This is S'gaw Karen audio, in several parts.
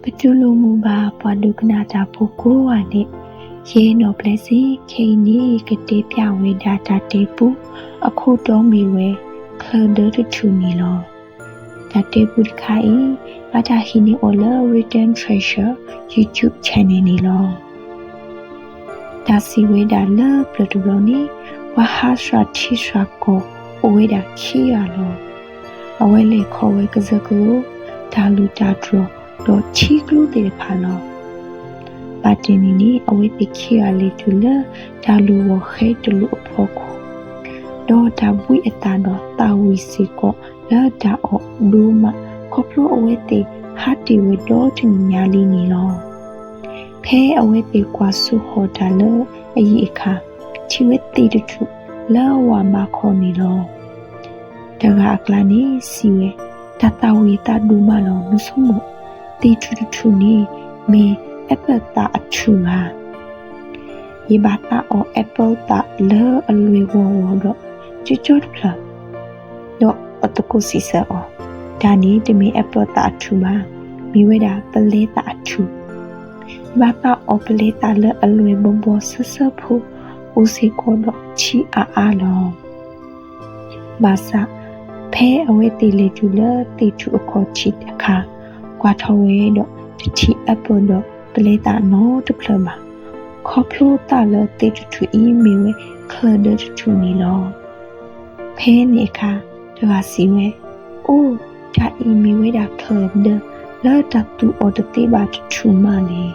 ပတူၢ်လိာ်မုာ်ဘၣ်ပှၤဒိကနၣ်တၢ်ဖိကိးဂၤဒဲး, ယဲနီၢ်ပျဲစ့ ခဲအံၤန့ၣ် ကတဲပျၢ်ဝဲဒၣ်တၢ်တဲပူ အခိၣ်တီမ့ၢ်ဝဲ ချၢၣ်ဒၢတထူၣ်န့ၣ်လီၤ. တၢ်တဲပူတခါအံၤ ဘၣ်တၢ်ဟံးန့ၢ်အီၤလၢ Written Treasure YouTube channel န့ၣ်လီၤ. တၢ်စံးဝဲဒၣ်လၢပျၢၤတဘျီန့ၣ် ပှၤဟးစှၤထံစှၤကီၢ်အိၣ်ဝဲဒၣ်ခံဂၤလီၤ. အဝဲလဲၤခီဝဲကစၢၢ်ကလိ, တၢ်လူၢ်တၢ်တြီၤ, ဒီးထံကျိသ့ၣ်တဖၣ်လီၤ. ဘၣ်တနံၤန့ၣ် အဝဲသ့ၣ်ခံဂၤလဲၤတုၤလၢတၢ်လူၢ်ဂီၤဃဲတလူၢ်အဖီခိၣ်, ဒီးတၢ်ဘှံးအသးဒီးသၣ်ဝံၤစ့ၢ်ကီးလၢတၢ်အီၣ်ဒိၣ်မး ခီဖျိအဝဲသ့ၣ်ဟးတ့ၢ်ဝဲဒီတနံၤညါလံန့ၣ်လီၤ. ဖဲအဝဲသ့ၣ်ကွၢ်စိဟီၣ်တၢ်လၢအယံၤအခါ, ထံၣ်ဝဲသ့ၣ်တထူၣ်လၢဝၤဘါခီန့ၣ်လီၤ. တဂၤအကျါန့ၣ်စံးဝဲ, တၢ်သၣ်ဝံၤသးဒိၣ်မးလီၤ, မုဆိကမိၣ်, သ့ၣ်ထူၣ်တထူၣ်န့ၣ် မ့ၢ် apple သၣ်အထူၣ်ဧါ. ယဘၣ်သးအီၣ် apple သၣ်လၢအလွဲၢ်ဂီၤဂီၤဒီးကၠီကၠီတဖျၢၣ်, ဒီးအသကိးစံးဆၢအီၤ, တၢ်န့ၣ်တမ့ၢ် apple သၣ်အထူၣ်ဘၣ်, မ့ၢ်ဝဲဒၣ်ပလဲသၣ်အထူၣ်. ယဘၣ်သးအီၣ်ပလဲသၣ်လၢအလွဲၢ်ဘီဘီဆၢဆၢဖိ, အိၣ်စ့ၢ်ကီးဒီးထံအါအါလီၤ. ဘၣ်ဆၣ်, ဖဲအဝဲသ့ၣ်လဲၤတုၤလၢသ့ၣ်ထူၣ်အခီၣ်ထံးတခါ, ကွၢ်ထီၣ်ဝဲဒီးတထံၣ် apple ဒီးပလဲသၣ်နီတဖျၢၣ်ဘၣ်, ခီဖျိသးလၢသ့ၣ်တထူၣ်အံၤမ့ၢ်ဝဲချၢၣ်ဒၢတထူၣ်န့ၣ်လီၤ. ဖဲန့ၣ်အခါ, တဂၤစံးဝဲ, အိၣ်, တၢ်အံၤမ့ၢ်ဝဲဒၣ်ချၢၣ်ဒၢလၢတၢ်သူၣ်အီၣ်တသ့ဘၣ်တထူၣ်မးလဲၣ်.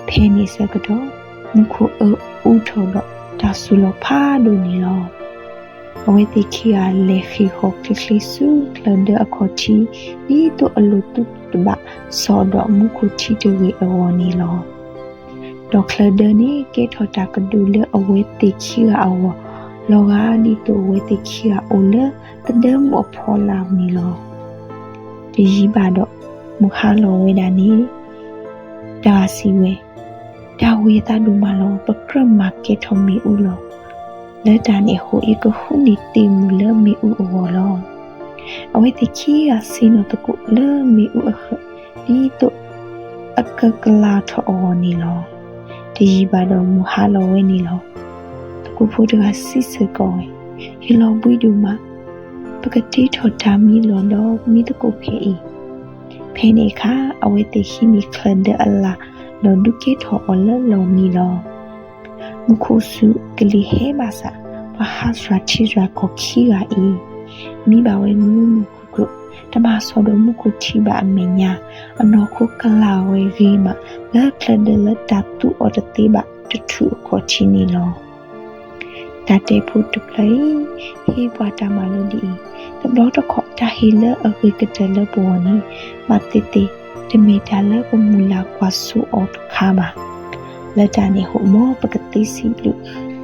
ဖဲန့ၣ်ဆၢကတီၢ်, မူခိၣ်အၢအူထီၣ်ဒီးတၢ်စူၤလီၤဖးဒိၣ်န့ၣ်လီၤ. အဝဲသ့ၣ်ခံဂၤလဲၤဃ့ၢ်ဃီၤချ့ချ့ဆူချၢၣ်ဒၢအခီၣ်ထံး, ဒ်သိးအလိၣ်သူၣ်တဘၣ်စီၣ်ဒီးမူခိၣ်ထံတဂ့ၤအဂီၢ်န့ၣ်လီၤ. ဒီးချၢၣ်ဒၢန့ၣ်ကဲထီၣ်တၢ်ကဒုလၢအဝဲသ့ၣ်ခံဂၤအဂီၢ်, လီၤဂာ်ဒ်သိးအဝဲသ့ၣ်ခံဂၤအိၣ်လၢသဒၢမုၢ်အဖီလာ်န့ၣ်လီၤ. တယံာ်ဘၣ်ဒီး, မုၢ်ဟါလီၤဝဲဒၣ်န့ၣ်, တၢ်စံးဝဲ, တၢ်ဝံၤအသးဒိၣ်မးလီၤ, ပကြၢးမၤကဲထီၣ်မ့ၣ်အူလီၤ. လၢတၢ်န့ၣ်အဃိ, ယကဟူးန့ၢ်သ့ၣ်မုၢ်လၢမ့ၣ်အူအဂီၢ်လီၤ. အဝဲသ့ၣ်ခံဂၤဆ့ၣ်နီၤသကိးလၢမ့ၣ်အူအဃၢၤ, ဒ်သိးအကကလးထီၣ်အဂီၢ်န့ၣ်လီၤ. တယံာ်ဘၣ်ဒီးမုၢ်ဟါလီၤဝဲန့ၣ်လီၤ. သကိးဖိတဂၤစံးဆၢကီးဝဲ, ယလီၤဘှံးဒိၣ်မး, ပကတ့ထီၣ်တၢ်မံလီၢ်ဒီးမံသကိးဖဲအံၤ. ဖဲန့ၣ်အခါ, အဝဲသ့ၣ်ဟံးန့ၢ်ချၢၣ်ဒၢအလၣ်, ဒီးဒုးကဲထီၣ်အီၤလၢလီၢ်မံလီၤ. မူခိၣ်စူၤကလံၤဟဲဘၣ်ဆၣ်, ပှၤဟးစှၤထံစှၤကီၢ်ခံဂၤအံၤ, မံဘၣ်ဝဲမုာ်မုာ်ခုၣ်ခုၣ်, တဘၣ်စီၣ်ဒီးမူခိၣ်ထံဘၣ်အမဲာ်ညါ, အနီၢ်ခိကလးဝဲဂ့ၤမး လၢချၢၣ်ဒၢလၢတၢ်သူၣ်အီၣ်တသ့ဘၣ်တထူၣ်အခီၣ်ထံးန့ၣ်လီၤ. တၢ်တဲဖိတဖျၢၣ်အံၤ ဟ့ၣ်ပှၤတၢ်မၤလိဒ်အံၤ, တဘျီတခီၣ် တၢ်ဟ့ၣ်လၢအဂ့ၤကတၢၢ်လၢပဂီၢ်န့ၣ် ဘၣ်သ့ၣ်သ့ၣ် တမ့ၢ်တၢ်လၢပမုၢ်လၢ်ကွၢ်စိအီၤတခါဘၣ်. လၢတၢ်န့ၣ်အဃိ မ်ပကသ့စံးဘျုး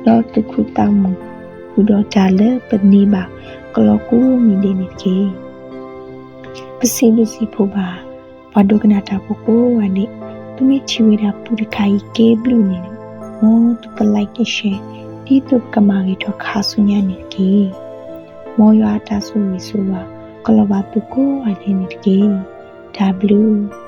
ဒီးသူၣ်ခုသးမုာ်ဃုာ်ဒီးတၢ်လၢပန့ၢ်ဘၣ်ကလီကိးမံၤဒဲးန့ၣ်တက့ၢ်. ပစံးဘျုးစံးဖှိၣ်ဘၣ် ပှၤဒိကနၣ်တၢ်ဖိကိးဂၤဒဲး, သုမ့ၢ်ထံၣ်ဝဲဒၣ်ပူတခါအံၤကဲဘျုးန့ၣ်, မ်သုက like and share ဒ်သိးပကမၤဂ့ၤထီၣ်ခါဆူညါန့ၣ်တက့ၢ်. မ်ယွၤအတၢ်ဆိၣ်ဂ့ၤဆိၣ်ဝါ ကလီၤဘၣ်သုကိးဂၤဒဲးန့ၣ်တက့ၢ်. တၢ်ဘျုး